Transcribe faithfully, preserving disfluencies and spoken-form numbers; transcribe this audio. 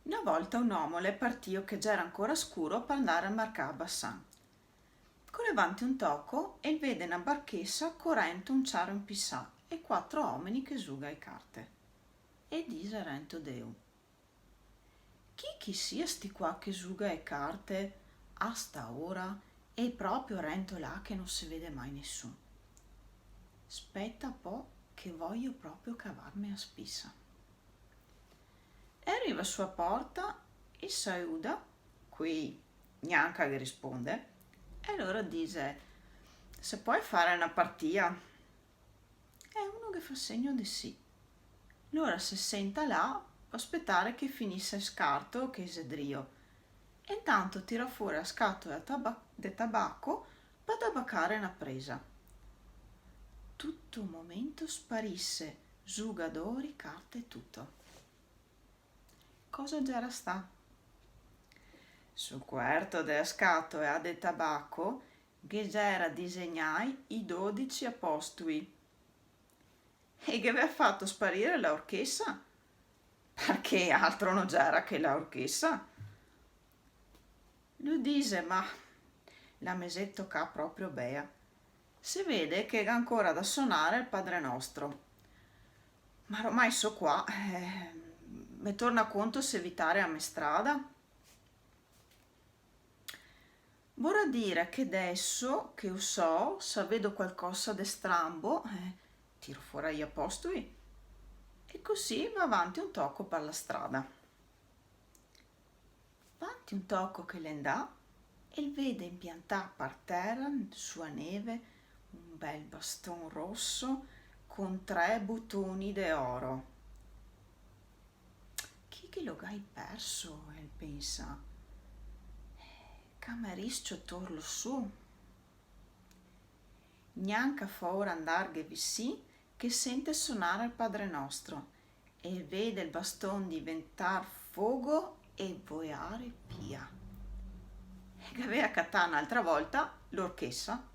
Na volta un omo l'è partìo che gera ancora scuro par ndare al marcà a Bassan. Core vanti un toco e el vede na barchesa co rento un ciaro inpisà e quatro omeni che zuga e carte. E dise rento de lu: "Chi che sia sti qua che zuga e carte a sta ora e proprio rento là che no se vede mai nesun? Speta po che vojo proprio cavarme a spisa." E riva su a porta, i saluda, quei gnanca ghe risponde, e lora dise: "Se pol fare na partia?" E uno ghe fa segno de sì. Lora se senta là a spetare che finise el scarto che xe drio. E intanto tira fora a scatola taba-, de tabaco pa tabacare na presa. Tuto un momento sparise zugadori, carte, tuto. Cosa gera stà? Sul coerto dea scatola de tabaco ghe gera disegnai i dodese apostoli. E ghe gavea fato sparire la orchesa, parché altro no gera che la orchesa. Lu dise: "Ma la me xe tocà proprio bea. Se vede che ga ancora da sonare el Padre Nostro. Ma ormai so qua, eh, me torna conto se vitare a me strada?" Vorà dire che deso che u so, se vedo qualcosa de strambo, eh, tiro fora i apostoli. E cusì va vanti un toco par la strada. Vanti un toco che l'è ndà, el vede inpiantà par tera, su a neve, un bel baston roso con tre butoni de oro. "Chi che lo gai perso?" el pensa. "Ca me riscio torlo su." Gnanca faura ndarghe visin che sente sonare el Padre Nostro e vede el baston diventar fogo e voare via. E gavea catà n'altra volta l'orchesa.